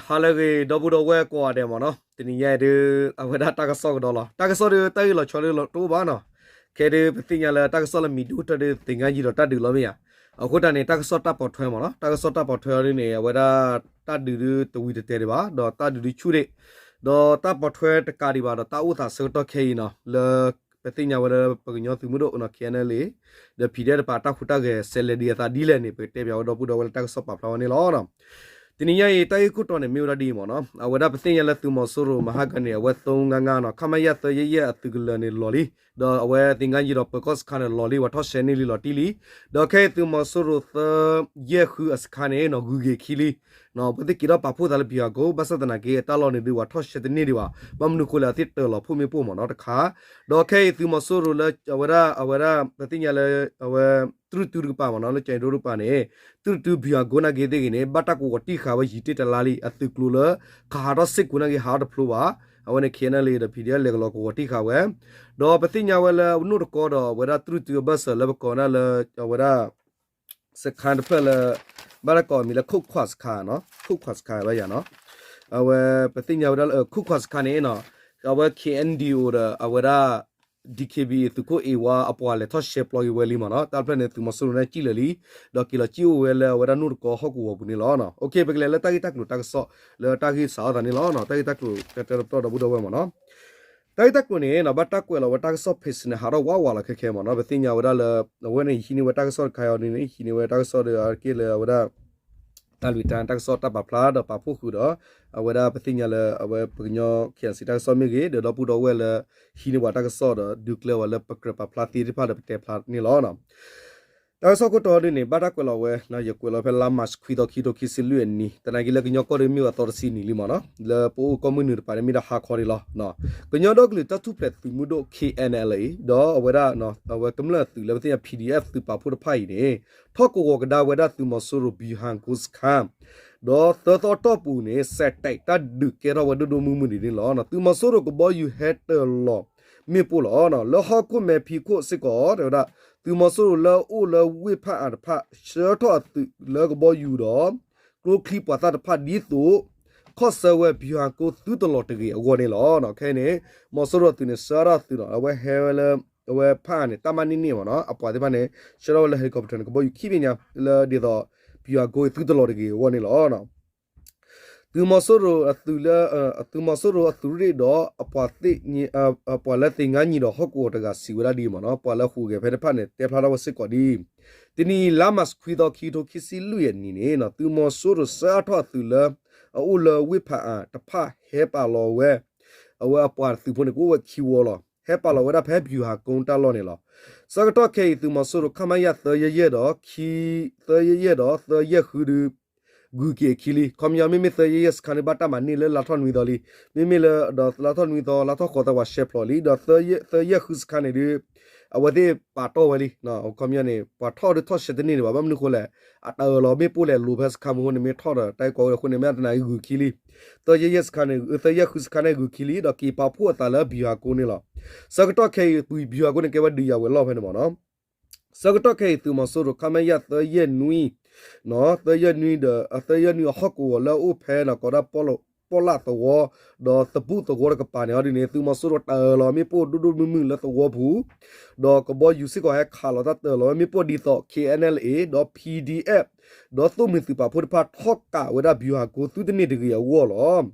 ဟါလၢအဂ့ၤ ဒီပုၢ်ဒီဝဲၢ်ကိးဂၤဒဲးမ့ၢ်နီၤ, တနံၤညါအံၤဒုး အဝဲဒၣ်တၢ်ကစီၣ်ကဒီးလီၤ. တၢ်ကစီၣ်ဒုး တၢ်ဂ့ၢ်လီၤဆီဒုးတအိၣ်ဘၣ်နီၤ. ခဲဒုး ပသ့ၣ်ညါလၢတၢ်ကစီၣ်လၢမံၤဒိၣ်ထီၣ်ဒုး သ့ၣ်ညါယံၤဒီးတၢ်ဒုးလီၤမ့ၢ်ဧါ. အဃိတၢ်န့ၣ် တၢ်ကစီၣ်တၢ်ပိာ်ထွဲမ့ၢ်နီၤ, တၢ်ကစီၣ်တၢ်ပိာ်ထွဲအီၤဒုးန့ၣ် အဝဲဒၣ်တၢ်ဒုးဒုးတဝံၤတတဲာ်ဒံးဘၣ်, ဒီးတၢ်ဒုးဒုးဆူၣ်ဒံး, ဒီးတၢ်ပိာ်ထွဲတကးဒံးဘၣ်ဒီး တၢ်အိၣ်သးဆၢကတီၢ်ခဲအံၤနီၤ လၢ ပသ့ၣ်ညါဝဲလၢပကညီသုးမုၢ်ဒိၣ် KNLA ဒီး PDF တပၤ တၢ်ဟူးတၢ်ဂဲၤ ဆဲးလဲၤဒံးအသးဒ်လဲၣ်န့ၣ် ပကတဲပၠးဝဲဒီပုၢ်ဒီဝဲၢ်လၢတၢ်ကစီၣ်ပာ်ဖျါဝဲန့ၣ်လီၤ. တနံၤညါအံၤ တၢ်ဂ့ၢ်ခိၣ်တီန့ၣ် မ့ၢ်ဝဲဒၣ်ဒ်အံၤမ့ၢ်နီၤ, အဝဲဒၣ်ပသ့ၣ်ညါလၢသုးမီၤစိရိၤမဟါကန့ၣ် အဝဲ သုံးငါးငါး နီၤ, ခမရ သၢယဲၢ်ယဲၢ် အသုးကလၢၤန့ၣ်လီၤလံ, ဒီးအဝဲသ့ၣ်ညါယံၤဒီးပၢၤကီၢ်စခါန့ၣ်လီၤလံ, ပှၤထီၣ်ရှဲန့ၢ်လံလီၤတံၢ်လံ, ဒီးခဲအံၤသုးမီၤစိရိၤ သၢယဲၢ်ဃု အစခါန့ၣ်နီၤ ဂုၤက့ၤခံလံ ပှၤသ့ၣ်က့ၤထီၣ်ပာ်ဖှိၣ်သးလၢ ဗျူဟာကုန်း ဘၣ်ဆၣ်သနာ်က့ အတၢ်လီၢ်န့ၣ်ဒုး ပှၤထီၣ်ရှဲတန့ၢ်ဒံးဘၣ်, ဘၣ်မနုၤဃိလဲၣ် အသ့ၣ်တၢၤလီၤဖှိၣ်မ့ၣ်ပိၢ်မ့ၢ်နီၤတခါ, ဒီးခဲအံၤသုးမီၤစိရိၤလၢ အဝဲဒၣ် အဝဲဒၣ် ပသ့ၣ်ညါလၢ အဝဲ တြူၢ်တုတကပၤမ့ၢ်နီၤ လၢကၠဲးဒိတကပၤန့ၣ် တြူၢ်တု ဗျူဟာကုန်း နာ်က့သ့ၣ်ဂ့ၤန့ၣ် ဘၣ်တၢ်ကဝီၤတံၢ်ဃာ်ဝဲယံာ်တ့ၢ်တလါလံ, အသုးကျိၤလၢ ခးဟးထီၣ်စ့ၢ်ကီးနာ်က့ ဟးထီၣ်တဖျိဘၣ်, အဝဲန့ၣ် KNLA ဒီး PDF လဲၤကလီၤကဝီၤတံၢ်ဃာ်ဝဲ ဒီးပသ့ၣ်ညါဝဲလၢအနိၣ်တကီဒီး အဝဲဒၣ်တြူၢ်တုအဘၢၣ်စၢၤလၢပကိးဒၣ်လၢ အဝဲဒၣ် စခါတဖျၢၣ်လၢ ဘၣ်တၢ်ကိးအမံၤလၢ ခိၣ်ခွးစခါနီၤ, ခိၣ်ခွးစခါဝဲယၤနီၤ, အဝဲပသ့ၣ်ညါဝဲဒၣ်လၢ ခိၣ်ခွးစခါန့ၣ်နီၤ, အဝဲ KNDO ဒီး အဝဲဒၣ် DKBA သုးခိၣ်အ့ဝါအပှၤလဲၤထီၣ်ရှဲပျီက့ၤဝဲလံမ့ၢ်နီၤ, တၢ်တဖျၢၣ်န့ၣ် သုးမီၤစိရိၤန့ၣ်စံၣ်လၢာ်လံ, ဒီးက့ၤလီၤစံၣ်အိၣ်ဝဲလၢအဝဲဒၣ်နိၣ်တကီဟီၣ်ကဝီၤပူၤန့ၣ်လီၤ. ပကလဲၤလၢတၢ်ဂ့ၢ်တၢ်ကျိၤတၢ်ကစီၣ် လၢတၢ်ဂ့ၢ်စးထီၣ်သးန့ၣ်လီၤ, တၢ်ဂ့ၢ်တၢ်ကျိၤတဲတပတီၢ်ဒီပုၢ်ဒီဝဲၢ်မ့ၢ်နီၤ တၢ်ဂ့ၢ်တၢ်ကျိၤန့ၣ်နီၤ ဘၣ်တၢ်ကွဲးလီၤဝဲတၢ်ကစီၣ် page န့ၣ် ဟးထီၣ်ဝးဝးလီၤခဲခဲမ့ၢ်နီၤ, ပသ့ၣ်ညါဝဲဒၣ်လၢ အဝဲန့ၣ်ဟံးန့ၢ်ဝဲတၢ်ကစီၣ်တခါအံၤန့ၣ် ဟံးန့ၢ်ဝဲတၢ်ကစီၣ်ဒီးအက့ၢ်လၢအဝဲဒၣ် တၢ်လွံၢ်တၢ်တၢ်ကစီၣ်တၢ်ပာ်ဖျါဒီးပာ်ဖှိၣ်ဃုာ်ဒီး အဝဲဒၣ်ပသ့ၣ်ညါလၢအဝဲပကညီ KNC တၢ်ကစီၣ်မ့ၢ်ဂ့ၤ ဒီးဒီပုၢ်ဒီဝဲၢ်လၢ ဟံးန့ၢ်ပှၤတၢ်ကစီၣ်ဒီးဒုးကျဲဝဲလၢပကြၢးပာ်ဖျါသ့သ့ၣ်တဖၣ်ဒီးပတဲဖျါန့ၣ်လီၤ. တၢ်ကစီၣ်ခိၣ်တီဒ်န့ၣ် ဘၣ်တၢ်ကွဲးလီၤဝဲ ယကွဲးလီၤဖဲလါမးခွံသီ ခံကထိခံဆံလွံၢ်အနံၤ သနာ်က့လၢကညီကီၢ်ဒုးမ့ၢ်ဝဲသီတဆံနံၤလံမ့ၢ်နီၤ, လၢပအိၣ်ကီၢ်မုၢ်နုာ်တပၤန့ၣ်မ့ၢ်ဒၣ်ဟါခီန့ၣ်လီၤ. ကညီဒီကလုာ်တၢ်ထူၣ်ဖျဲးသုးမုၢ်ဒိၣ် KNLA ဒီးအဝဲဒၣ် အဝဲကမျၢၢ်အသုးလၢပသ့ၣ်ညါ PDF သုးပာ်ဖှိၣ်တဖၣ်အံၤန့ၣ် ထီၣ်ကဝီၤကဒါဝဲဒၣ်သုးမီၤစိရိၤ ဗျူဟာကုန်းစခန်း ဒီးသၢသီတီၢ်ပူၤန့ၣ် စဲးတဲးတၢ်ဒုးကဲထီၣ်ဝဲဒိၣ်ဒိၣ်မုၢ်မုၢ်ဒ်န့ၣ်လီၤ. သုးမီၤစိရိၤကဘီယူၤဟဲတၢၤလီၤမ့ၣ်ပိၢ်လီၤ. လၢဟီၣ်ခိၣ်မဲာ်ဖံးခိၣ်စ့ၢ်ကီး တဲဝဲဒၣ် သုးမီၤစိရိၤလၢအအိၣ်လၢဝ့ၢ်ဖၣ်အၣ်တဖၣ် ဆှၢထီၣ်အသုးလၢကဘီယူၤဒီး ကျိချံပှၤသၣ်တဖၣ်ဒ်သိး ခီၣ်ဆၢဝဲ ဗျူဟာကုန်း သုတလီၤတဂ့ၤအဂီၢ်န့ၣ်လီၤ. ခဲအံၤန့ၣ် မီၤစိရိၤအသုးန့ၣ် ဆှၢထီၣ်အသုးဒီး အဝဲဟဲဝဲလၢ အဝဲဖၣ်အၣ်န့ၣ် တပ်မ နှစ်နှစ် မ့ၢ်နီၤ အပှၤသ့ၣ်တဖၣ်န့ၣ် ဆှၢထီၣ်ဝဲလၢ helicopter န့ၣ် ကဘီယူၤခံဘ့ၣ်ညါ လၢဒ်သိး ဗျူဟာကုန်း သုတလီၤတဂ့ၤအဂီၢ်န့ၣ်လီၤ. သုးမီၤစိရိၤအသုးလၢ သုးမီၤစိရိၤအသုးရ့ၣ်ဒီး အပှၤသ့ၣ် ပှၤလၢသ့ၣ်ညါနံၤဒီးဟီၣ်ကဝီၤတဂၤစံးဝဲဒၣ်ဒ်အံၤမ့ၢ်နီၤ, ပှၤလၢဟူးဂဲၤဖဲတဖၣ်န့ၣ် တဲဖျါထီၣ်ဝဲစ့ၢ်ကီးဒ်အံၤ, တနံၤအံၤ လါမးခွံသီ ခံကထိခံဆံလွံၢ်အနံၤန့ၣ် သုးမီၤစိရိၤဆှၢအါထီၣ်အသုးလၢ အအိၣ်လၢဝ့ၢ်ဖးအါတဖၣ်ဟဲပာ်လီၤဝဲ အဝဲအပှၤသုးဖိန့ၣ် ကအိၣ်ဝဲခံဝီလီၤ. ဟဲပာ်လီၤဝဲဒၣ်ဖဲ ဗျူဟာကုန်း တၢ်လီၢ်န့ၣ်လီၤ. ဆၢကတီၢ်ခဲအံၤ သုးမီၤစိရိၤ ခမရ သၢယဲၢ်ယဲၢ်ဒီး ခံ သၢယဲၢ်ယဲၢ်ဒီး သၢယဲၢ်ဃုဒုး ဂုၤက့ၤအခံလံ. ခီပညီ မ့မ့ၢ် သၢယဲၢ်ယဲၢ် စခါန့ၣ် ဘၣ်တၢ်မၤန့ၢ်လၢလါထီၣ်နွံသီလံ. မ့မ့ၢ်လၢဒီးလါထီၣ်နွံသီ လါထီၣ်ဃိးသီ ပှၤရှဲဖျိးလံ. ဒီး သၢယဲၢ်ဃု စခါန့ၣ်ဒုး အဝဲသ့ၣ်ပာ်တီၢ်ဝဲလံ. ခီပညီန့ၣ် ပှၤထီၣ်ဒုးထီၣ်ရှဲတန့ၢ်ဒံးဘၣ်. ဘၣ်မနုၤဃိလဲၣ် အတၢ်အၢၣ်လီၤမ့ၣ်ပိၢ်လဲၤလိၤဖဲစခါမူဃိန့ၣ် မ့ၢ်ထီၣ်ဒီး တၢ်အံၤကွၢ်ဝဲအဃိန့ၣ် မ့ၢ်အသနာ်က့ဂုၤခံလံ. သၢယဲၢ်ယဲၢ် စခါန့ၣ် သၢယဲၢ်ဃု စခါန့ၣ် ဂုၤခံလံ ဒီးက့ၤပာ်ဖှိၣ်အသးလၢ ဗျူဟာကုန်း န့ၣ်လီၤ. ဆၢကတီၢ်ခဲအံၤ ဗျူဟာကုန်း န့ၣ် ကဲဝဲဒုးယၤဝဲၤလီၢ်ဖဲန့ၣ်မ့ၢ်နီၤ. ဆၢကတီၢ်ခဲအံၤ သုးမီၤစိရိၤ ခမရ သၢယဲၢ်နွံ သၢယဲၢ်နွံဒီး သၢယဲၢ်နွံ အဟီၣ်ကဝီၤလၢအအိၣ်ဖဲန့ၣ် ကိးဒၣ် ပီၣ်လၣ်သဝီ ဒီးသဘုၣ်သဝီတကပၤန့ၣ် အီၤဒ်န့ၣ် သုးမီၤစိရိၤတၢ်အၢၣ်လီၤမ့ၣ်ပိၢ်ဒိၣ်ဒိၣ်မုၢ်မုၢ်လၢသဝီပူၤ ဒီးကဘီယူၤစ့ၢ်ကီးဟဲခးလီၤတၢ်တၢ်လီၤဝဲမ့ၣ်ပိၢ်ဒ်သိး KNLA ဒီး PDF ဒီးသိၣ်မှံၤသုးပာ်ဖှိၣ်တဖၣ်ထီၣ်ကးဝဲဒၣ် ဗျူဟာကုန်း သုတန့ၢ်တဂ့ၤအဂီၢ်လီၤ. ဒ်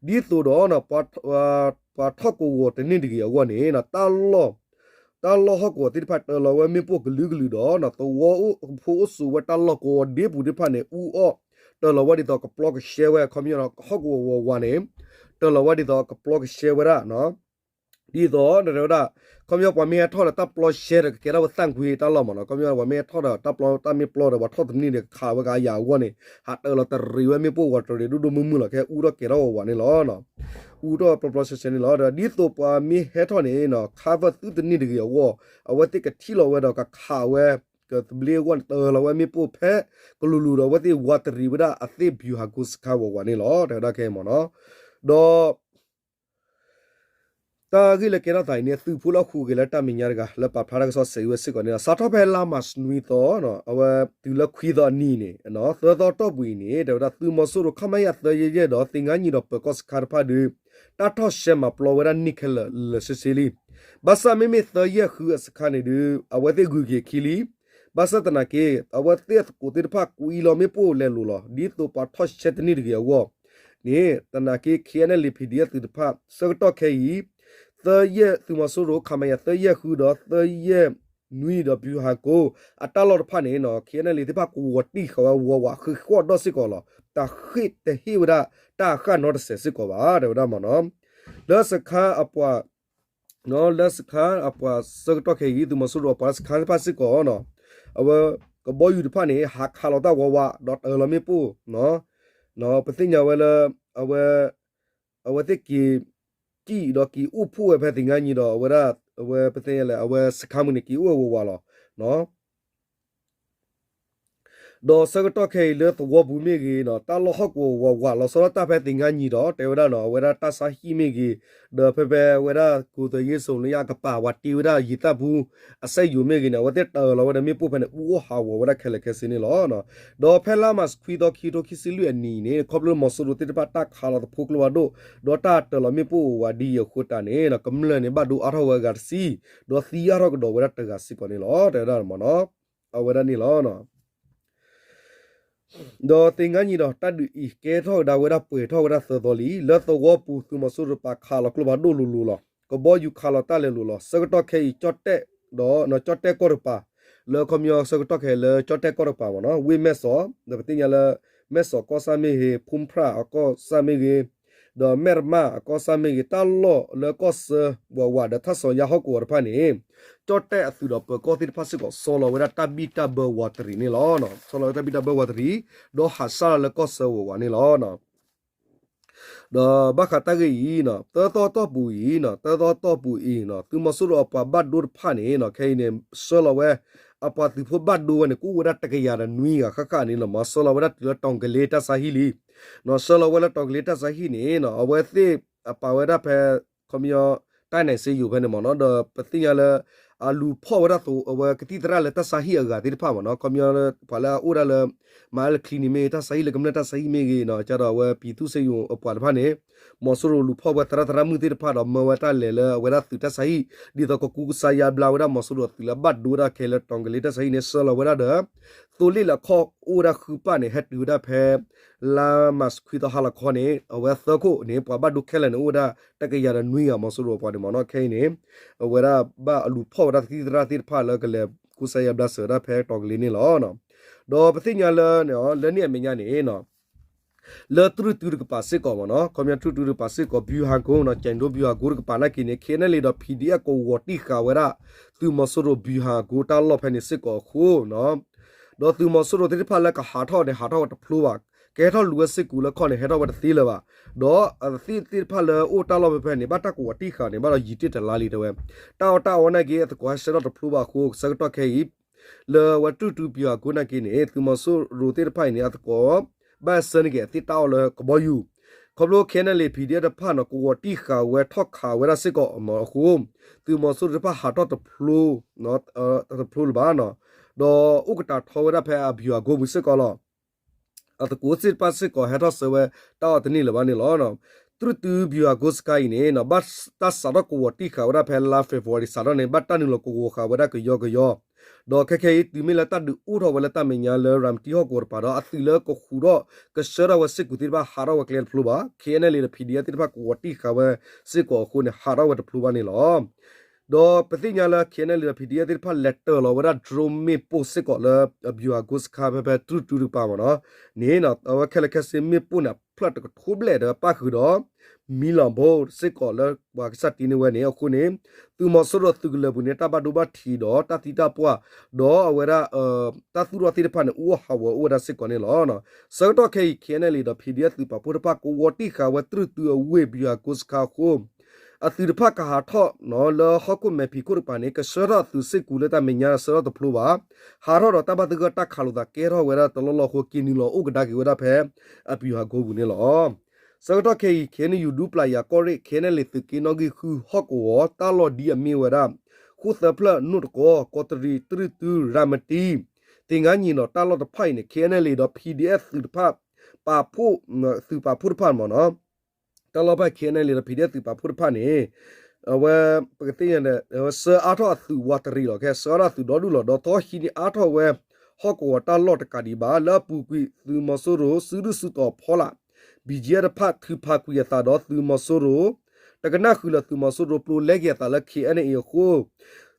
သိးဒီး ပှၤထီၣ်ကဝီၤတန့ၢ်တဂ့ၤအဂီၢ်န့ၣ် တၢ်လီၢ်ဟီၣ်ကဝီၤသ့ၣ်တဖၣ်တၢ်လီၤဝဲမ့ၣ်ပိၢ်ကလုာ်ကလုာ်ဒီး သဝီဖိအိၣ်ဆိးဝဲတၢ်လီၢ်ကဝီၤဒ့ပူၤသ့ၣ်တဖၣ်န့ၣ် အူအီၣ်တၢ်လီၤဝဲဒ်သိးကပျီကရှဲဝဲ ခီပညီ ဟီၣ်ကဝီၤဝီၤဝါန့ၣ် တၢ်လီၤဝဲဒ်သိးကပျီကရှဲဝဲဒၣ် ဒ်သိး တဲဝဲဒၣ် ခီပညီ ပှၤမ့ၢ်ဟဲထီၣ်ဒီးတၢ်ပျီရှဲဒီး ကကဲထီၣ်ဝဲသၣ်ကွံတၢ်လီၢ်မ့ၢ်နီၤ. ခီပညီ ပှၤမ့ၢ်ဟဲထီၣ်ဒီးတၢ်ပျီတၢ်မ့ၢ်ပျီဒီး ပှၤထီၣ်တနံၤဒီး ကခးဝဲကအယၤအဂီၢ်န့ၣ် ဟးတၢ်လီၤတရံးဝဲမ့ၣ်ပိၢ်ဝးတရံးဒိၣ်ဒိၣ်မုၢ်မုၢ်လီၤ. ခဲအူထီၣ်ကဲထီၣ်ဝးဝးန့ၣ်လီၤ. အူထီၣ်ပျီပျီရှဲရှဲန့ၣ်လီၤ. ဒီးဒ်သိးပှၤမ့ၢ်ဟဲထီၣ်န့ၣ် ခးဖၢသုတန့ၢ်တဂ့ၤအဂီၢ် အဝဲသ့ၣ်ကထံၣ်လီၤဝဲဒီးကခးဝဲ ကသဘျ့အဂီၢ်န့ၣ် တၢ်လီၤဝဲမ့ၣ်ပိၢ်ဖဲကလူၤလူၤဒီး အဝဲသ့ၣ်ဝးတရံးဝဲဒၣ်အသ့ၣ် ဗျူဟာကုန်း စခါဝးဝးန့ၣ်လီၤ. တဲဝဲဒၣ်ခဲအံၤမ့ၢ်နီၤ. ဒီး တၢ်ဂ့ၢ်လၢကဲထီၣ်သးအံၤန့ၣ် သုးဖိလၢအဟူးဂဲၤလၢတၢ်မဲာ်ညါတဂၤ လၢပာ်ဖျါတၢ်ကစီၣ်စဲးဝဲစ့ၢ်ကီးန့ၣ်လီၤ. စးထီၣ်ဖဲလါမးနွံသီ အဝဲတုၤလၢခွံသီအနံၤန့ၣ် သၢသီတီၢ်ပူၤအံၤန့ၣ် တဲဝဲဒၣ်သုးမီၤစိရိၤ ခမရ သၢယဲၢ်ယဲၢ်ဒီး သ့ၣ်ငါနံၤဒီးပၢၤကီၢ်စခါတဖၣ်ဒုး တၢ်ထီၣ်ရှဲမၤပျီဝဲဒၣ်န့ၢ်ခဲလၢာ်လၢာ်ဆ့ဆ့လံ. ဘၣ်ဆၣ်မ့မ့ၢ်သၢယဲၢ်ဃုအစခါန့ၣ်ဒုး အဝဲသ့ၣ်ဂုၤက့ၤခံလံ. ဘၣ်ဆၣ်သနာ်က့ အဝဲသ့ၣ်အသကိးသ့ၣ်တဖၣ်ကွံလီၤမ့ၣ်ပိၢ်လဲၤလိၤလီၤ. ဒ်သိးပှၤထီၣ်ရှဲတန့ၢ်တဂ့ၤအဂီၢ်န့ၣ် သနာ်က့ ခ့ၣ်အဲၣ်အၣ်လ့ၣ် ဖံးဒံၣ်အၣ် သုးတဖၣ် ဆၢကတီၢ်ခဲအံၤ သၢယဲၢ် သုးမီၤစိရိၤ ခမရ သၢယဲၢ်ဃုဒီး သၢယဲၢ်နွံဒီး ဗျူဟာကုန်း အတၢ်လီၢ်တဖၣ်န့ၣ် ခ့ၣ်အဲၣ်အၣ်လ့ၣ်သ့ၣ်တဖၣ်ကဝီၤတံၢ်ဃာ်ဝဲဝးဝးဃ့ဃီၣ်ဒီၣ်စ့ၢ်ကီးလီၤ. တၢ်ဃ့ၢ်တဟ့ၣ်ဝဲဒၣ်တၢ်အဃၢ်နီတစဲးစ့ၢ်ကီးဘၣ် တဲဝဲဒၣ်မ့ၢ်နီၤ. လၢစခါအပှၤ လၢစခါအပှၤဆၢကတီၢ်ခဲအံၤ သုးမီၤစိရိၤအပှၤလၢစခါသ့ၣ်တဖၣ်စ့ၢ်ကီး အဝဲကဘီယူၤတဖၣ်န့ၣ် ဟးခးလီၤတၢ်ဝးဝး ဒီးတၢၤလီၤမ့ၣ်ပိၢ် ပသ့ၣ်ညါဝဲလၢ အဝဲ အဝဲသ့ၣ်က့ၤ ကံၣ်ဒီးက့ၤအိၣ်ဖှိၣ်ဝဲဖဲသ့ၣ်ငါနံၤဒီး အဝဲဒၣ် အဝဲပသ့ၣ်ညါလၢ အဝဲစခါမုၢ်န့ၣ် က့ၤအိၣ်ဝးဝးလီၤ. ဒီးဆၢကတီၢ်ခဲအံၤလၢသဝီပူၤမ့ၢ်ဂ့ၤ တၢ်လီၢ်ဟီၣ်ကဝီၤဝးဝးလီၤဆီဒၣ်တၢ်ဖဲသ့ၣ်ငါနံၤဒီး တဲဝဲဒၣ်နီၤ အဝဲဒၣ်တၢ်ဆါဟံၣ်မ့ၢ်ဂ့ၤ ဒီးဖဲဖဲဝဲဒၣ် ကူသိးယ့စိၤလၢယကပၤ ဝဲတ့ဝဲဒၣ်ယံာ်သၣ်ပူၤ အစက်ရုံမ့ၢ်ဂ့ၤန့ၣ် အဝဲသ့ၣ်တၢၤလီၤဝဲဒၣ်မ့ၣ်ပိၢ်ဖဲန့ၣ် အူအီၣ်ဟးဂီၤဝဲဒၣ်ခဲလၢာ်ခဲဆ့န့ၣ်လီၤ. ဒီးဖဲလါမးခွံသီ ခံကထိခံဆံလွံၢ်အနံၤန့ၣ် ခီဖျိလၢမီၤစိရိၤသ့ၣ်တဖၣ်တၢ်ခးလီၤသဖှိကျိဖးဒိၣ် ဒီးတၢ်တၢၤလီၤမ့ၣ်ပိၢ်အိၣ်ဝးဒ်အံၤအဃိသတးန့ၣ် ကမျၢၢ်န့ၣ်ဘၣ်ဒိအါထီၣ်ဝဲအဂၤတဆံ ဒီးသံအါထီၣ်ကဒီးဝဲဒၣ်တဂၤစ့ၢ်ကီးန့ၣ်လီၤ တဲဝဲဒၣ်မ့ၢ်နီၤ. အဝဲဒၣ်န့ၣ်လီၤ. ဒီးသ့ၣ်ငါနံၤဒီးတၢ်ဒုးအံၤ ကဲထီၣ်ကဒါဝဲဒၣ်ပှဲၤထီၣ်ဝဲဒၣ်သၢသီလံ. လၢသဝီပူၤ သုးမီၤစိရိၤတပၤခးလီၤကျိဖးဒိၣ်လိၤလိၤလီၤ. ကဘီယူၤခးလီၤတၢ်လဲၤလိၤလီၤ. ဆၢကတီၢ်ခဲအံၤ ကၠီၣ်တဲၣ်ဒီး ကၠီၣ်တဲၣ်ကီၢ်တကပၤ လၢခီပညီဆၢကတီၢ်ခဲအံၤလၢကၠီၣ်တဲၣ်ကီၢ်တကပၤမ့ၢ်နီၤ ဝ့ၢ်မဲၢ်စီး ဒီးပသ့ၣ်ညါလၢ မဲၢ်စီးကီၢ်ဆၣ်မ့ၢ်ဂ့ၤ ဖူၣ်ဖရၣ်အကီၢ်ဆၣ်မ့ၢ်ဂ့ၤ ဒီးမဲၢ်ရမၢ်အကီၢ်ဆၣ်မ့ၢ်ဂ့ၤ တၢ်လီၢ်လၢကီၢ်ဆၢဝးဝးဒီးထၣ်စီၤယါဟီၣ်ကဝီၤတဖၣ်န့ၣ် ကၠီၣ်တဲၣ်အသုးဒီးပၢၤကီၢ်သ့ၣ်တဖၣ်စ့ၢ်ကီး ဆီလီၤဝဲဒၣ်တၢ်ဘံၣ်တၢ်ဘၢဝးတရံးန့ၣ်လီၤ. ဆီလီၤဝဲတၢ်ဘံၣ်တၢ်ဘၢဝးတရံး ဒီးဟးဆှဲလီၤလၢကီၢ်ဆၢဝးဝးန့ၣ်လီၤ. ဒီးဘၣ်ဃးတၢ်ဂ့ၢ်အံၤ သၢသီတီၢ်ပူၤအံၤ သၢသီတီၢ်ပူၤအံၤ သုးမီၤစိရိၤအပှၤဘၣ်ဒိတဖၣ်န့ၣ် ခဲအံၤန့ၣ် ဆှၢလီၤဝဲ အပှၤသုးဖိဘၣ်ဒိဝဲန့ၣ် ကအိၣ်ဝဲဒၣ်တကယၤဒီးနွံဂၤဃၣ်ဃၣ်န့ၣ်လီၤမး ဆှၢလီၤဝဲဒၣ်တုၤလၢတီၤကလ့တၢ်ဆါဟံၣ်လံ. ဆှၢလီၤဝဲလၢတီၤကလ့တၢ်ဆါဟံၣ်န့ၣ် အဝဲသ့ၣ်အပာ်ဝဲဒၣ်ဖဲ ခီပညီ တၢ်နဲၣ်စ့ယိၤဖဲန့ၣ်မ့ၢ်နီၤ ဒီးပသ့ၣ်ညါလၢ အလူၤဖီၣ်ဝဲဒၣ်အဝဲကသံၣ်သရၣ်လၢတၢ်ဆါဟံၣ်အဂၤသ့ၣ်တဖၣ်မ့ၢ်နီၤ ခီပညီလၢ ပှၤလၢအအိၣ်ဒၣ်လၢ မၤလၢချံန့ၣ်မ့ၢ်ဂ့ၤ တၢ်ဆါဟံၣ်လၢကမျၢၢ်တၢ်ဆါဟံၣ်မ့ၢ်ဂ့ၤနီၤ ကဒီးအဝဲပံၤသူၣ်စ့ယိၤအပှၤတဖၣ်န့ၣ် မီၤစိရိၤလူၤဖီၣ်ဝဲသရၣ်သရၣ်မုၣ်သ့ၣ်တဖၣ်ဒီးမၢဝဲတၢ်လဲၤလၢအဝဲဒၣ်သုးတၢ်ဆါဟံၣ် ဒ်သိးကကူကစါယါဘျါဝဲဒၣ်မီၤစိရိၤအသုးလၢအဘၣ်ဒိဝဲဒၣ်ခဲလၢာ်တီၤကလ့တၢ်ဆါဟံၣ်န့ၣ် ဆှၢလီၤဝဲဒၣ်ဒီး သိလ့ၣ်လၢအခီၣ်အိၣ်ဝဲဒၣ်ဃုပၢ်န့ၣ် ဟဲတုၤဝဲဒၣ်ဖဲ လါမးခွံသီဟါလီၤခီန့ၣ် အဝဲသၢခိၣ်န့ၣ် ပှၤဘၣ်ဒိခဲလၢာ်န့ၣ် အိၣ်ဝဲဒၣ်တကယၤဒီးနွံဂၤ မီၤစိရိၤအပှၤန့ၣ်မ့ၢ်နီၤ ခဲအံၤန့ၣ် အဝဲဒၣ်ဘၣ်အလူၤဖီၣ်ဝဲဒၣ်ကသံၣ်သရၣ်သ့ၣ်တဖၣ်လၢကလဲၤကူစါယါဘျါစၢၤဝဲဒၣ်ဖဲတီၤကလ့န့ၣ်လီၤ. ဒီးပသ့ၣ်ညါလၢ လၢန့ၣ်အမဲာ်ညါန့ၣ် လၢတြူၢ်တုတကပၤစ့ၢ်ကီးမ့ၢ်နီၤ ခီပညီတြူၢ်တုတကပၤစ့ၢ်ကီး ဗျူဟာကုန်းနီၤ ကၠဲးဒိဗျူဟာကုန်းတကပၤနာ်က့န့ၣ် ခ့ၣ်အဲၣ်အၣ်လ့ၣ်ဒီး ဖံးဒံၣ်အၣ် ကဝီၤတံၢ်ဃာ်ဝဲဒၣ် သုးမီၤစိရိၤ ဗျူဟာကုန်း တၢ်လီၢ်ဖဲန့ၣ်စ့ၢ်ကီးအဃိ ဒီးသုးမီၤစိရိၤသ့ၣ်တဖၣ်လၢကဟးထီၣ်န့ၣ် ဟးထီၣ်ဝဲတဖျိဘၣ်, ကဟဲထီၣ်လူၤဝဲစ့ၢ်ကီးလၢခီၣ်န့ၣ် ဟဲထီၣ်ဝဲတသ့လၢၤဘၣ်, ဒီးအသ့ၣ်သ့ၣ်တဖၣ်လၢအိၣ်တၢ်လီၢ်ဖဲဖဲန့ၣ် ဘၣ်တၢ်ကဝီၤတံၢ်ဃာ်န့ၣ် ဘၣ်ဒီးယံာ်တ့ၢ်တလါလံတဲဝဲ, တၢ်အီၣ်တၢ်အီနာ်က့ အသကိးဟဲဆှၢထီၣ်တဖျိဘၣ်အဃိ ဆၢကတီၢ်ခဲအံၤ လၢအဝဲတြူၢ်တုဗျူဟာကုန်းနာ်က့န့ၣ် သုးမီၤစိရိၤသ့ၣ်တဖၣ်အံၤန့ၣ် အသကိး ဘၣ်ဆှၢန့ၢ်က့ၤအသ့ၣ်တၢ်အီၣ်လၢကဘီယူၤ, ခီဖျိ ခ့ၣ်အဲၣ်အၣ်လ့ၣ် ဖံးဒံၣ်အၣ်တဖၣ်န့ၣ် ကဝီၤတံၢ်ဃာ်ဝဲထီၣ်ခးဝဲဒၣ်စ့ၢ်ကီးအဃိ သုးမီၤစိရိၤတဖၣ်ဟးထီၣ်တဖျိ တဖျိလၢၤဘၣ်, ဒီးအိၣ်ကတၢၢ်ထီဝဲဒၣ်ဖဲအဗျူဟာကုန်းပူၤစ့ၢ်ကီးလီၤ. အသကိးသ့ၣ်တဖၣ်စ့ၢ်ကီးဟဲထီၣ်ဆှၢဝဲတၢ်အီၣ်တန့ၢ်လၢၤဘၣ်န့ၣ်လီၤ. တြူၢ်တုဗျူဟာကုန်းစခန်းအံၤန့ၣ် ဘၣ်တၢ်စးထီၣ်ကဝီၤတံၢ်ဃာ်ဝဲဒၣ်ဖဲလါ February စးထီၣ်န့ၣ် ဘၣ်တၢ်နုာ်လီၤကဝီၤဃာ်ဝဲဒၣ်ကယီကယီ, ဒီးခဲခဲအံၤ တုၤမ့ၢ်လၢတၢ်ဒုးအိၣ်ထီၣ်ဝဲလၢတၢ်မဲာ်ညါလၢ ရၤမတံဟီၣ်ကဝီၤတပၤဒီး အသုးလၢကဃုာ်ဒီးကဆှၢထီၣ်ဝဲစ့ၢ်ကီးသ့ၣ်တဖၣ် ဟးထီၣ်ဝဲကျဲတဖျိဘၣ်, ခ့ၣ်အဲၣ်အၣ်လ့ၣ်ဒီး ဖံးဒံၣ်အၣ်သ့ၣ်တဖၣ်ကဝီၤတံၢ်ဃာ်ဝဲစ့ၢ်ကီးအဃိန့ၣ် ဟးထီၣ်ဝဲတဖျိဘၣ်န့ၣ်လီၤ. ဒီးပသ့ၣ်ညါလၢ ခ့ၣ်အဲၣ်အၣ်လ့ၣ်ဒီး ဖံးဒံၣ်အၣ်သ့ၣ်တဖၣ်လဲၤတၢၤလီၤဝဲဒၣ် drone မ့ၣ်ပိၢ်စ့ၢ်ကီးလၢ ဗျူဟာကုန်းစခန်း ဖဲဖဲတြူၢ်တုတကပၤမ့ၢ်နီၤ, န့ၣ် အဝဲခဲလၢာ်ခဲဆ့မ့ၣ်ပိၢ်န့ၣ် ဖျၢၣ်တကထိဘျဲၣ်ဒီးပၣ်ဃုာ်ဒီး မံလီၤဘိ စ့ၢ်ကီးလၢပှၤကစၢ်တ့န့ၢ်ဝဲန့ၣ်အဃိန့ၣ် သုးမီၤစိရိၤသုးကလၢၤပူၤန့ၣ် တၢ်ဘၣ်ဒိဘၣ်ထံးဒီးတၢ်သံတၢ်ပှၢ် ဒီးအဝဲဒၣ် တၢ်သူၣ်ထီၣ်သ့ၣ်တဖၣ်န့ၣ် အူအီၣ်ဟးဂီၤအိၣ်ဝဲဒၣ်စ့ၢ်ကီးန့ၣ်လီၤ. ဆၢကတီၢ်ခဲအံၤ ခ့ၣ်အဲၣ်အၣ်လ့ၣ်ဒီး ဖံးဒံၣ်အၣ်သုးပာ်ဖှိၣ်တဖၣ် ကဝီၤတံၢ်ဃာ်ဝဲတြူၢ်တုအဝ့ၢ် ဗျူဟာကုန်းစခန်းအဃိ အသုးတဖၣ်ကဟးထီၣ်လၢဟီၣ်ခိၣ်မဲာ်ဖံးခိၣ်တကပၤန့ၣ် ကဆှၢထီၣ်အသုးစ့ၢ်ကီးလၢတၢ်မဲာ်ညါဆှၢထီၣ်တဖျိဘၣ်, ဟးထီၣ်ဒီးတၢ်ဘၣ်သဂၢၢ်တၢ်ခးလိာ်သးကဲထီၣ်ဝဲဒၣ်တလီၢ်လီၢ်အဃိ က့ၤနုာ်လီၤအိၣ်ကဒါက့ၤဝဲဒၣ်ဖဲ အဗျူဟာကုန်းပူၤန့ၣ်လီၤ. ဆၢကတီၢ်ခဲအံၤ ခဲအံၤ ယူၤဒူပျၢ်ယၤကီၢ်ရ့ၣ် ခဲအံၤ သုးက့နီၣ်ဂံၢ်ဃုဟီၣ်ကဝီၤ တၢ်လီၢ်ဒ်အမ့ၢ်ဝဲဒၣ် ဃိၣ်သၢဖျၢၣ် နိၣ်တကီ ကီးတရံး တရူၢ်တု ရၤမတံ သ့ၣ်ညါညီဒီးတၢ်လီၢ်တဖၣ်အံၤန့ၣ် ခဲအံၤန့ၣ်လံဒီး PDF သုးတဖၣ် ပာ်ဖှိၣ် သုးပာ်ဖှိၣ်တဖၣ်မ့ၢ်နီၤ တၢ်လီၢ်ဖၣ် ခဲအံၤန့ၣ်လံဒီး PDF သုးပာ်ဖှိၣ်တဖၣ်န့ၣ် အဝဲ ပကသ့ၣ်ညါဒီး အဝဲဆှၢအါထီၣ်အသုးဝးတရံးလီၤ ခဲဆှၢအါထီၣ်အသုးဒီဒူၣ်လီၤ ဒီးသီဟံးန့ၢ်အါထီၣ်ဝဲ ဟီၣ်ကဝီၤတၢ်လီၢ်တကးဒံးဘၣ် လၢအပူၤကွံာ်သုးမီၤစိရိၤ စုဒုၣ်စုတီၤဖီလာ် ဘံၣ်ကၠံၣ်အဲၣ်တဖၣ် ထုးဖးကွံာ်အသးဒီးသုးမီၤစိရိၤ တကနၣ်ဃုာ်လၢသုးမီၤစိရိၤပျိလဲက့ၤအသးလၢ KNA အဃိ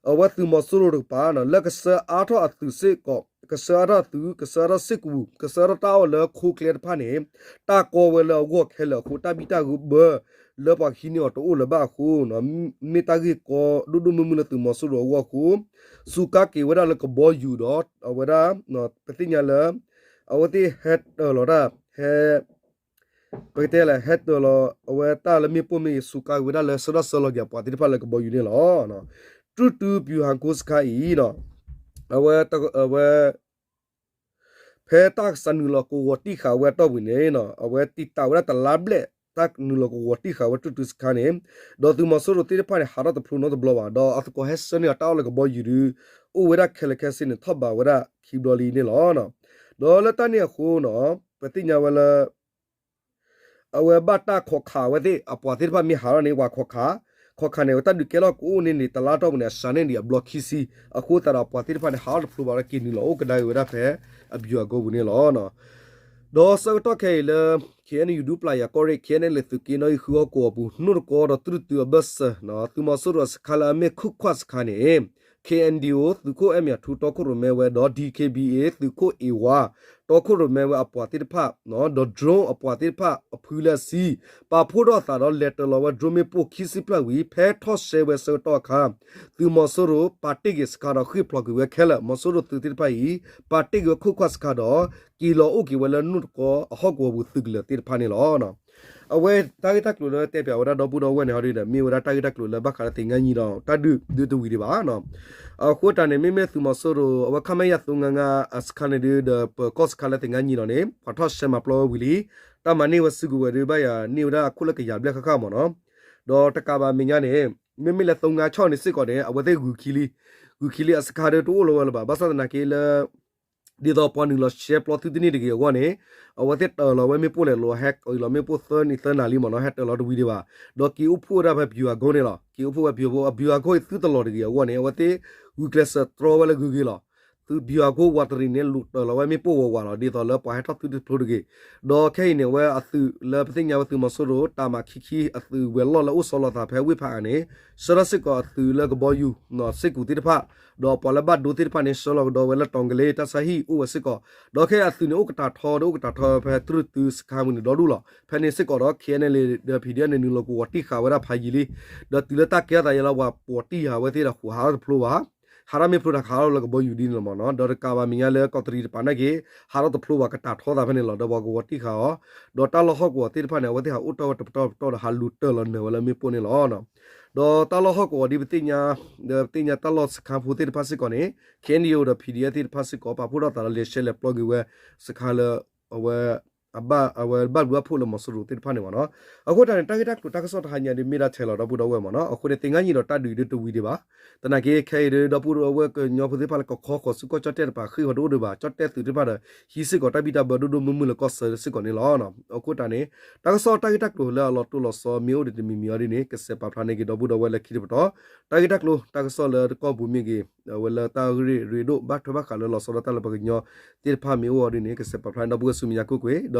အဝဲသုးမီၤစိရိၤတကပၤ လၢကဆှၢအါထီၣ်အသုးစ့ၢ်ကီး ကဆှၢအါထီၣ်သုး ကဆှၢအါထီၣ်စ့ၢ်ကီး ကဆှၢအါထီၣ်တၢ်အီၣ်လၢခိကျဲတဖၣ်န့ၣ် တၢ်ကီဝဲလၢအဂီၢ်ခဲလၢာ်အဃိ တၢ်ဘံၣ်တၢ်ဘၢ လၢပှၤကဟံးန့ၢ်အီၤတအိၣ်လၢၤဘၣ်အဃိ မ့ၢ်တၢ်ဂ့ၢ်ကီဒိၣ်ဒိၣ်မုၢ်မုၢ်လၢသုးမီၤစိရိၤအဂီၢ်အဃိ စူးကါက့ၤဝဲဒၣ်လၢကဘီယူၤဒီး အဝဲဒၣ် ပသ့ၣ်ညါလၢ အဝဲသ့ၣ်ဟဲတၢၤလီၤတၢ် ဟဲ ပကတဲလၢ ဟဲတၢၤလီၤ အဝဲတၢ်လၢမ့ၣ်ပိၢ်မ့ၢ်ဂ့ၤ စူးကါက့ၤဝဲဒၣ်လၢဆှၢထီၣ်ဆှၢလီၤက့ၤအပှၤသ့ၣ်တဖၣ်လၢကဘီယူၤန့ၣ်လီၤ. တြူၢ်တု ဗျူဟာကုန်း စခန်းအံၤ အဝဲ အဝဲ ဖဲတၢ်ကစးနုာ်လီၤကဝီၤတံၢ်ဃာ်ဝဲအတီၢ်ပူၤန့ၣ် အဝဲတံာ်တာ်ဝဲဒၣ်တလါဘျဲၣ် တၢ်နုာ်လီၤကဝီၤတံၢ်ဃာ်ဝဲတြူၢ်တု စခန်းန့ၣ် ဒီးသုးမီၤစိရိၤသ့ၣ်တဖၣ်န့ၣ် ဟးထီၣ်တဖျိနီတဘျီဘၣ် ဒီးအသကိးဟဲဆှၢန့ၢ်အီၤတၢ်အီၣ်လၢကဘီယူၤဒုး အိၣ်ဝဲဒၣ်ခဲလၢာ်ခဲဆ့န့ၣ် ထီၣ်ဘးဝဲဒၣ်ခံဘျီလံန့ၣ်လီၤ. ဒီးလၢတၢ်န့ၣ်အဃိနီၤ ပသ့ၣ်ညါဝဲလၢ အဝဲဘၣ်တၢ်ခိးခးဝဲသ့ၣ် အပှၤသ့ၣ်တဖၣ်မ့ၢ်ဟးထီၣ်န့ၣ် ပှၤခိးခး ခိးခးန့ၣ် အဝဲတၢ်ဒုးကဲထီၣ်ကအိၣ်န့ၣ်န့ၣ် တလါတီၢ်ပူၤန့ၣ် အစှၤန့ၢ်ဒံးအဘျီခံဆံ အဃိသတးဒီးအပှၤသ့ၣ်တဖၣ်န့ၣ် ဟးထီၣ်တဖျိဘၣ်ဒီးက့ၤနုာ်လီၤအိၣ်ကဒါက့ၤဝဲဒၣ်ဖဲ အဗျူဟာကုန်း ပူၤန့ၣ်လီၤ. ဒီးဆၢကတီၢ်ခဲအံၤလၢ KNU ဒူပျၢ်ယၤကီၢ်ရ့ၣ် KNLA သုးက့နီၣ်ဂံၢ်ဃုဟီၣ်ကဝီၤအပူၤ နိၣ်တကီဒီးတြူၢ်တုအဘၢၣ်စၢၤ သုးမီၤစိရိၤအစခန်းလၢအမ့ၢ်ခိၣ်ခွါစခန်းန့ၣ် KNDO သုးခိၣ်အဲၣ်မၠးထူ တီခိၣ်ရိၣ်မဲဝဲဒီး DKBA သုးခိၣ်အ့ဝါ တီခိၣ်ရိၣ်မဲဝဲအပှၤသ့ၣ်တဖၣ် ဒီး drone အပှၤသ့ၣ်တဖၣ်အဖုလၢအဆံ ပာ်ဖှိၣ်ထီၣ်အသးဒီးလဲၤတၢၤလီၤဝဲ drone မ့ၣ်ပိၢ်ခံဆံဖျၢၣ်ဝံၤ ဖဲထီၣ်ရှဲဝဲဆၢကတီၢ်အခါ သုးမီၤစိရိၤပာ်တ့ၢ်က့ၤစခန်းဒီးဃ့ၢ်ဖျိးကွံာ်ဝဲခဲလၢာ် မီၤစိရိၤသုးသ့ၣ်တဖၣ်အံၤ ပာ်တ့ၢ်က့ၤဝဲခိၣ်ခွါစခန်းဒီး က့ၤလီၤအိၣ်က့ၤဝဲလၢနိၣ်တကီအဟီၣ်ကဝီၤပူၤသုးကလၢၤသ့ၣ်တဖၣ်န့ၣ်လီၤ. အဝဲတၢ်ဂ့ၢ်တၢ်ကျိၤလၢတဲပၠးဝဲဒၣ်ဒီပုၢ်ဒီဝဲၢ်န့ၣ်ဟီဒ်ဒီး မ့ၢ်ဝဲဒၣ်တၢ်ဂ့ၢ်တၢ်ကျိၤလၢဘၣ်ဃးလၢသ့ၣ်ညါညီဒီးတၢ်ဒုးဒုးတဝံၤဒံးဘၣ် အဃိတၢ်န့ၣ် မ့မ့ၢ်သုးမီၤစိရိၤ အဝဲခမရ သုံးငါးငါး အစခန်းန့ၣ်ဒုးဒီး ပၢၤကီၢ်စခန်းလၢသ့ၣ်ညါညီဒီးန့ၣ် ပှၤထီၣ်ရှဲမၤပျီဝဲဝံၤလံ တၢ်မၤန့ၢ်ဝဲစုကဝဲၤဒုးဘၣ်ယၤန့ၢ်ဝဲဒၣ်အခိၣ်လၢကယၤဘျဲၣ်ဃၣ်ဃၣ်မ့ၢ်နီၤ ဒီးတကးဘၣ်မဲာ်ညါန့ၣ် မ့မ့ၢ်လၢ သုံးငါးခြောက် န့ၣ်စ့ၢ်ကီးန့ၣ် အဝဲသ့ၣ်ဂုၤခံလံ ဂုၤခံလံ အစခန်းဒုးတအိၣ်လီၤဝဲလၢၤဘၣ် ဘၣ်ဆၣ်သနာ်က့လၢ ဒ်သိးပှၤနုာ်လီၤရှဲပျီသုတန့ၢ်တဂ့ၤအဂီၢ်န့ၣ် အဝဲသ့ၣ်တၢၤလီၤဝဲမ့ၣ်ပိၢ်လဲၤလီၤ ဟဲက့ၤလီၤမ့ၣ်ပိၢ်သၢနံၤသၢနၤလံမ့ၢ်နီၤ ဟဲတၢၤလီၤတဝံၤဒံးဘၣ် ဒီးက့ၤအိၣ်ဖှိၣ်ဝဲဒၣ်ဖဲ ဗျူဟာကုန်း န့ၣ်လီၤ က့ၤအိၣ်ဖှိၣ်ဝဲ ဗျူဟာကုန်း အဗျူဟာကုန်း အံၤသုတလီၤတဂ့ၤအဂီၢ်န့ၣ် အဝဲသ့ၣ်ဂုာ်ကျဲးစၢးတြီဝဲလၢဂ့ၤဂ့ၤလီၤ သု ဗျူဟာကုန်း ဝးတရံး န့ၣ် လူၤတၢၤလီၤဝဲမ့ၣ်ပိၢ်ဝးဝးလီၤ ဒ်သိးလၢပှၤဟဲထီၣ်သုတဖျိတဂ့ၤ ဒီးခဲအံၤန့ၣ် အဝဲအသုးလၢပသ့ၣ်ညါဝဲသုးမီၤစိရိၤ တၢ်မၤခံခံအသုးဝဲၤလီၢ်လၢအိၣ်ဆီလီၤသးဖဲဝ့ၢ်ဖးအါန့ၣ် ဆှၢထီၣ်စ့ၢ်ကီးအသုးလၢကဘီယူၤ စ့ၢ်ကီးသ့ၣ်တဖၣ် ဒီးပှၤလၢဘၣ်ဒိသ့ၣ်တဖၣ်န့ၣ် ဆှၢလီၤကဒီးဝဲလၢ တောင်ကလေး တၢ်ဆါဟံၣ်အိၣ်ဝဲစ့ၢ်ကီး ဒီးခဲအံၤအသုးန့ၣ်အိၣ်ကတၢ်ထီဒီးအိၣ်ကတၢ်ထီဖဲတြူၢ်တု စခန်း ပူၤန့ၣ်ဒီဒူၣ်လီၤ ဖဲန့ၣ်စ့ၢ်ကီးဒီး KNLA ဒီး PDF န့ၣ် နုာ်လီၤကဝီၤတံၢ်ဃာ်ဝဲဒၣ်ဖးယံာ်လံ ဒီးတုၤလၢတၢ်ကဲထီၣ်သးယဲလၢ ပှၤကဝီၤတံၢ်ဃာ်ဝဲသ့ၣ်ဒီးဃိးဟးထီၣ်တဖျိဘၣ် ဟးထီၣ်မ့ၢ်ဖျိတၢ်ဟးထီၣ်လၢကဘီယူၤဒ်န့ၣ်လီၤမ့ၢ်နီၤ ဒီးတကးဘၣ်မဲာ်ညါလၢကီးတရံးတပၤနာ်က့ ဟးထီၣ်တဖျိဘၣ်ကတၢ်ထီသးဖဲန့ၣ်လီၤ ဒီးပှၤကဝီၤတံၢ်ဃာ်အီၤ ဒီးတၢ်လီၢ်ဟီၣ်ကဝီၤသ့ၣ်တဖၣ်န့ၣ် အဝဲသ့ၣ်ဟးအိၣ်တ့ၢ်ဝဲတပတီၢ်တပတီၢ်ဒီးဟးလူၤတၢၤလီၤနၢၤဝဲလၢမ့ၣ်ပိၢ်န့ၣ်လီၤ ဒီးတၢ်လီၢ်ဟီၣ်ကဝီၤဒ်ပသ့ၣ်ညါ ဒီးပသ့ၣ်ညါတၢ်လီၢ်စခန်းဖိသ့ၣ်တဖၣ်စ့ၢ်ကီးန့ၣ် KNDO ဒီး PDF သ့ၣ်တဖၣ်စ့ၢ်ကီး ပာ်ဖှိၣ်ထီၣ်သးဒီးလဲၤရှဲလဲၤပျီကွံာ်ဝဲ စခန်းလၢ အဝဲ အဘၣ် အဝဲဘၣ်ဘျုးဘၣ်ဖှိၣ်လၢမီၤစိရိၤသ့ၣ်တဖၣ်န့ၣ်မ့ၢ်နီၤ အဃိတၢ်န့ၣ် တၢ်ဂ့ၢ်တၢ်ကျိၤတၢ်ကစီၣ်တဟါညါဒ်မ့ၢ်ဒၣ်ထဲလီၤဒီပုၢ်ဒီဝဲၢ်မ့ၢ်နီၤ အဃိန့ၣ် သ့ၣ်ညါညီဒီးတၢ်ဒုးဒုးတဝံၤဒံးဘၣ် သနာ်က့ခဲအံၤဒီပုၢ်ဒီဝဲၢ်ကညီဖိသ့ၣ်တဖၣ်လၢကခီဃီၤဆူကီၢ်ကၠီၣ်တဲၣ်တပၤဃ့ၢ်ဃီၤတအိၣ်ဒံးဘၣ် ကၠီၣ်တဲၣ်သုးသ့ၣ်တဖၣ်ဒီး ဟံးစ့ၢ်ကီးတၢ်ဘံၣ်တၢ်ဘၢဒိၣ်ဒိၣ်မုၢ်မုၢ်လၢကီၢ်ဆၢစ့ၢ်ကီးန့ၣ်လီၤ အဃိတၢ်န့ၣ် တၢ်ကစီၣ်တၢ်ဂ့ၢ်တၢ်ကျိၤလၢအလီၤတိၢ်လီၤဆီမ့ၢ်အိၣ်ဒံးတမံၤမံၤအီၤဒ်န့ၣ် ကစဲးပာ်ဖျါန့ၢ်က့ၤဒီပုၢ်ဒီဝဲၢ်လၢခံတပတီၢ် တၢ်ဂ့ၢ်တၢ်ကျိၤတၢ်ကစီၣ်လၢတကီၢ်ပူၤမ့ၢ်ဂ့ၤ အဝဲလၢတၢ်ဂ့ၢ်ရ့ၣ်ဒိၣ်ဘၣ်ထွဲဘၣ်ဃးလၢလီၤဆီဒၣ်တၢ်လၢပှၤကညီသ့ၣ်တဖၣ်မ့ၢ်အိၣ်အီၤဒ်န့ၣ် ကစဲးပာ်ဖျါန့ၢ်ဒီပုၢ်ဝဲၢ်ဆူမဲာ်ညါခိၣ်ကွ့ၢ် ဒီး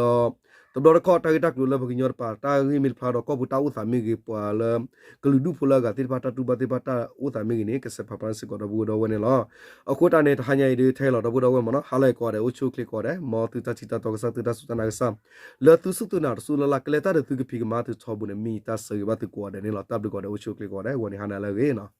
တဘျီတခီၣ်တၢ်ဂ့ၢ်တၢ်ကျိၤလၢပှၤကညီတပၤတၢ်ဂ့ၢ်မ့ၢ်တဖျါဒီးကီၢ်ပူၤတၢ်အိၣ်သးမ့ၢ်ဂ့ၤ ပှၤလၢကလုာ်ဒူၣ်ဖိလၢအဂၤသ့ၣ်တဖၣ်တၢ်တူၢ်ဘၣ်သ့ၣ်တဖၣ်တၢ်အိၣ်သးမ့ၢ်ဂ့ၤန့ၣ် ကစဲးပာ်ဖျါန့ၢ်စ့ၢ်ကီးဒီပုၢ်ဒီဝဲၢ်န့ၣ်လီၤ အဃိတၢ်န့ၣ် တဟါညါအံၤဒုးထဲလီၤဒီပုၢ်ဒီဝဲၢ်မ့ၢ်နီၤ ဟါလီၤအံၤကိးဂၤဒဲးအိၣ်ဆူၣ်အိၣ်ချ့ကိးဂၤဒဲး မ်သုတၢ်ထံၣ်တၢ်တီကစၢ်သုတၢ်စူၢ်တၢ်နာ်ကစၢ် လၢသုစူၢ်သုနာ်တစူၢ်လၢ်လၢ်ကျဲတၢ်ဒီးသုကဖံးကမၤသုထီဘိန့ၣ် မ့ၢ်ယတၢ်ဆၢဂ့ၤဘၣ်သုကိးဂၤဒဲးန့ၣ်လီၤ တၢ်ဘျုးကိးဂၤဒဲးအိၣ်ဆူၣ်အိၣ်ချ့ကိးဂၤဒဲး ဂီၤန့ၣ်ဟါနၤလၢအဂ့ၤ